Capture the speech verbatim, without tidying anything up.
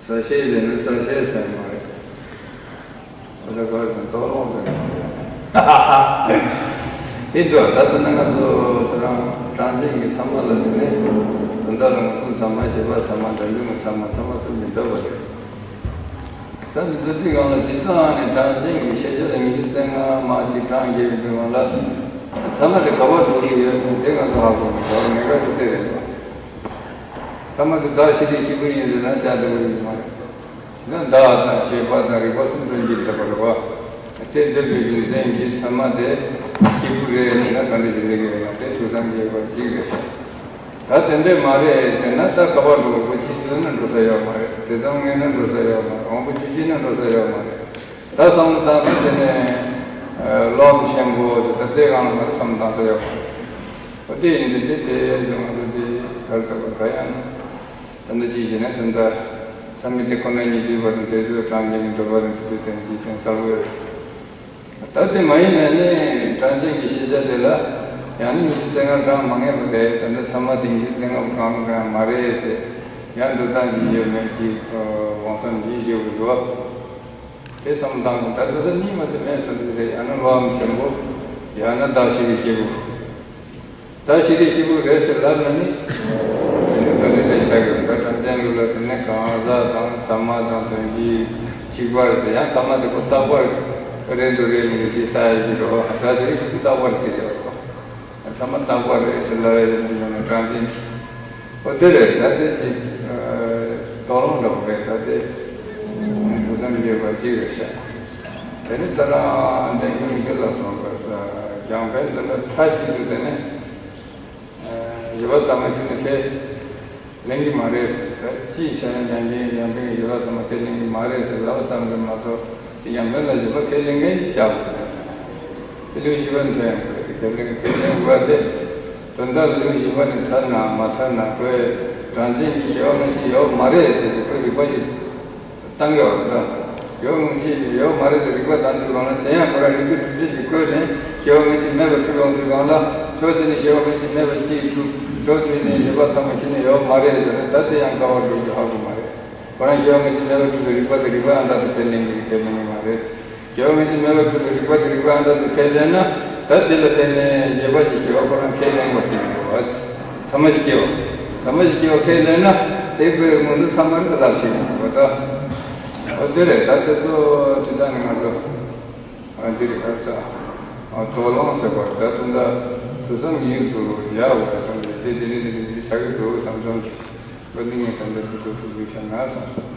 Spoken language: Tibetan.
ས་ཤེས་ཟེར་ན་ས་ཤེས་ཟེར་མ་རེད། ཨོ་ད་གར་དང་ལྟོ་སློང་ཟེར་མ་རེད། དེ་འདྲ་ད་ལྟ་ན་ང་ཚོ་དེ་རང་གྲངས་ཅན་གྱི་ཚང་མ་ལ་དེ་ནས་དོན་དག་ལ་ང་ཚོ་ཚང་མ་བྱེད་པ་ཚང་མ་འདྲ་འདུག་ང་ཚང་མ་ཚང་མ་སུ་མི་འདོད་པ་རེད། ད་འདི་ཚོ་དུས་སྒང་ལ་སྤྱི་ཚོགས་ནས་གྲངས་ཅན་གྱི་ཤེས་བྱ་ལ་ཉི་ཤུ་རྩ་ལྔ་མ་གཅིག་གྲངས་བརྒྱབ་པའི་དུས་སྒང་ལ་ཚང་མ་དེ་ག་པར་འགྲོ་གི་ཡོད་མེད་དེ་ང་ཚོ་ཧ་གོ་མི་འདུག་ངེས་པར་དུ་དེ་རེད་པ། ཚང་མ་དེ་བདག་ཤི་དེ་སྐྱིད་པོ་ཡིན་ཟེར་ན་བྱ་དེ་བོ་ཡིན་མ་རེད། ཡང་བདག་དང་ཤེས་པ་དང་རིག་པ་གསུམ་དོན་གྱིས་འདོད་པ་རེད་བ། དེ་འདོད་པའི་རྒྱུ་མཚན་གྱིས་ཚང་མ་དེ་སྐྱིད་པོ་རེད་ན་ག་འདྲ་ཞིག་རེད་ཀྱི་རེད་ན་དེ་ཐུགས་བསམ་བཞེས་པ་གཅིག་རེད་ཤག་ད་དེ་འདྲས་མ་རེད་ཟེར་ན་ད་ག་པར་འགྲོ་དགོས་ཕྱི་ཚུལ་ན་འགྲོ་ས་ཡོད་མ་རེད། དེ་ཙམ་ངན་ན་འགྲོ་ས་ཡོད་མ་རེད། འོང་པོ་ཆུ་ཆེན་ན་འགྲོ་ས་ཡོད་མ་རེད། ད་བསམ་བློ་བཏང་ན་དེ་ནས་ལོག་ཆེན་པོ་ཟེར་ད་དེ་གང་ལ་མ་རེད་བསམ་བློ་བཏང་ས་ཡོད་མ་རེད། འོ་དེ་ཡིན་དུས་དེ་དེ་ཡང་ང་ཚོ་དེ་གར་ལྟ་བུ་ད་ཡང་། ད་ལྟ་ཅིག་བྱས་ན་ད་ལྟ་ས་མིག་དེ་ཁོ་ན་ཉིད་འདུས་པ་དང་དེ་ཚོའི་གྲངས་ཅན་གྱི་འདོད་པ་དང་དེ་ཚོའི་སྟེང་ཅིག་ཀྱང་གསལ་པོ་ཡོད། ད་དེ་མ་ཡིན་ནས་ནི་གྲངས་ཅན་གྱི་ཤེས་བྱ་དེ་ལ་ཡང་ན་ཉི་ཤུ་རྩ་ལྔ་གྲངས་མ་ངེས་པ་རེད། ད་ལྟ་ཚང་མ་དེ་ཉི་ཤུ་རྩ་ལྔ་པོ་གང་གང་མ་རེད་ཟེར་ཡང་འདོད་སྟངས་ཅིག་ཡོད་མེད་ཀྱི་དབང་བསམ་གྱིས་བརྗོད་དགོས་འདུག་དེ་བསམ་བཏང་དགོས། ད་འདོད་སྟངས་གཉིས་མ་དེ་མེད་སོང་ཟེར། ཡང་ན་བློའམ་ཆེན་པོ། ཡང་ན་བདག་ཤི་བའི་སྐྱེས་བུ། ད་ཤི་དེ་སྐྱིད་པོ་རེད་ཟེར་ལབ་ན་ནི། དེ་ནི་ད་ནི་ལས་བྱ་དགོས། ད་གྲངས་ཅན་ལུགས་ལ་དེ་ནི་གང་ཟག་དང་ཟ་མ་དང་དོན་གྱིས་གཅིག་པ་རེད་ཟེར། ཡང་ཚང་མ་དེ་ཁོ་རྟག་པར་རེད་འདུག་རེད་མི་འདུག་ཅེས་ས་ཡ་གི་རོ། ད་ཟེར་རིགས་ཁོ་རྟག་པར་ཟེར་ཡོད་རོ། ཚང་མ་རྟག་པར་རེད་ཟེར་ལབ་ཡོད་ནི་ཡོད་ན་གྲངས་ཅན་གྱི། ཨོ་དེ་རེད། ད་དེ་ཅིག་དོགས་སློང་འདྲ་པོ་རེད། ད་དེ་ཐུགས་བསམ་བཞེས་པ་གཅིག་རེད་ཤག་དེ་ནི་ད་རང་འདས་ཀྱི་མི་ཚེ་ལ་སོང་བ་ས་རྒྱང་འཕེལ་འདི་ལ་མཐའ་གཅིག་ཏུ་དེ་ནི། བཞི་པ་ཚང་མ་ཁྱོན་ནས་ཁས་ལེན་གྱི་མ་རེད། ད་ཅིའི་ཕྱིར་ན་ཡང་ཡང་ཡང་ཡང་བཞི་པ་ཚང་མ་ཁས་ལེན་གྱི་མ་རེད་ཟེར་ལབ་པ་ཙམ་གྱིས་མ་གཏོགས་དེ་ཡང་མིན་ལ་བཞི་པ་ཁས་ལེན་མཁན་ཞིག་རྒྱག་དགོས། དེ་ལུགས་བཞི་པ་མཐུན་ཡང་དགོས། ཁས་ལེན་ཁས་ལེན་དགོས་པ་དེ་དོན་དག་ལ་ལུགས་བཞི་པ་ནི་མཐུན་ན་མ་མཐུན་ན་ཁོས་གྲངས་ཅན་གྱི་སྐྱེ་བ་སྔ་ཕྱི་ཡོད་མ་རེད་ཟེར་ཏེ་ཁོས་རིགས་པ་ཞིག་བཏང་གི་བ་དང་། ཡོད་མིན་ཅི་ཡོད་མ་རེད་དེ་རིགས་པ་བཏང་དུས་སྒང་ལ་དེ་ཡང་ཁོ་རང་རིགས་པའི་གྲུབ་འབྲས་ཀྱིས་བཀོད་ནས་སྐྱེ་བ་སྔ་ཕྱི་མེད་པར་གྲུབ་ཡོང་དུས་སྒང་ལ་ཕྱོགས་གཅིག་ནས་སྐྱེ་བ་སྔ་ཕྱི་མེད་པ་གཅིག་གྲུབ། ཕྱོགས་གཅིག་ནས་བཞི་པ་ཚང་མ་ཁྱོན་ནས་ཡོད་མ་རེད་ཟེར་ནས་ད་དེ་ཡང་ག་བར་འགྲོ་རྒྱུ་ཧ་གོ་མ་རེད། ཁོ་རང་སྐྱེ་བ་སྔ་ཕྱི་མེད་པར་གྲུབ་པའི་རིགས་པ་དེ་རིགས་པ་ཨ་འདྲ་དུ་ཁས་ལེན་གྱི་ཁས་ལེན་གྱི་མ་རེད། སྐྱེ་བ་སྔ་ཕྱི་མེད་པར་གྲུབ་པའི་རིགས་པ་དེ་རིགས་པ་ཨ་འདྲ་དུ་ཁས་ལེན་ན་ད་དེ་ལ་བརྟེན་ནས་བཞི་པ་གྱི་སྐྱེ་བ་ཁོ་རང་ཁས་ལེན་པ་ཅིག་ཡིན་པ། ཚང་མ་ཞིག་སྐྱེ་བ། ཚང་མ་ཞིག་སྐྱེ་བ་ཁས་ལེན་ན་དེ་ཁོའི་ངོས་སུ་ཚང་མ་རེད་ལབ་ཤེས་ཡོང་བ་ད། ཨོ་དེ་རེད། ད་དེ་ཚོ་དེ་དག་ནི་ང་ཚོ་ཨ་འདི་རེད་ག་ས་ཨ་དོགས་སློང་ཟེར་བ་ད་དུང་ད་དུས་བསམ་ཡིན་དུ་ཡག་བ་བསམ་ཏེ་དེ་འདི་ནི་འདི་འདི་འདི་ཆགས་ཀྱི་འདུག་བསམ་བསམ་གྱི་བ་འདི་ངས་ད་འདི་འདི་འདུག་ཐུག་གི་ཤ་ན་བསམ་སོང་།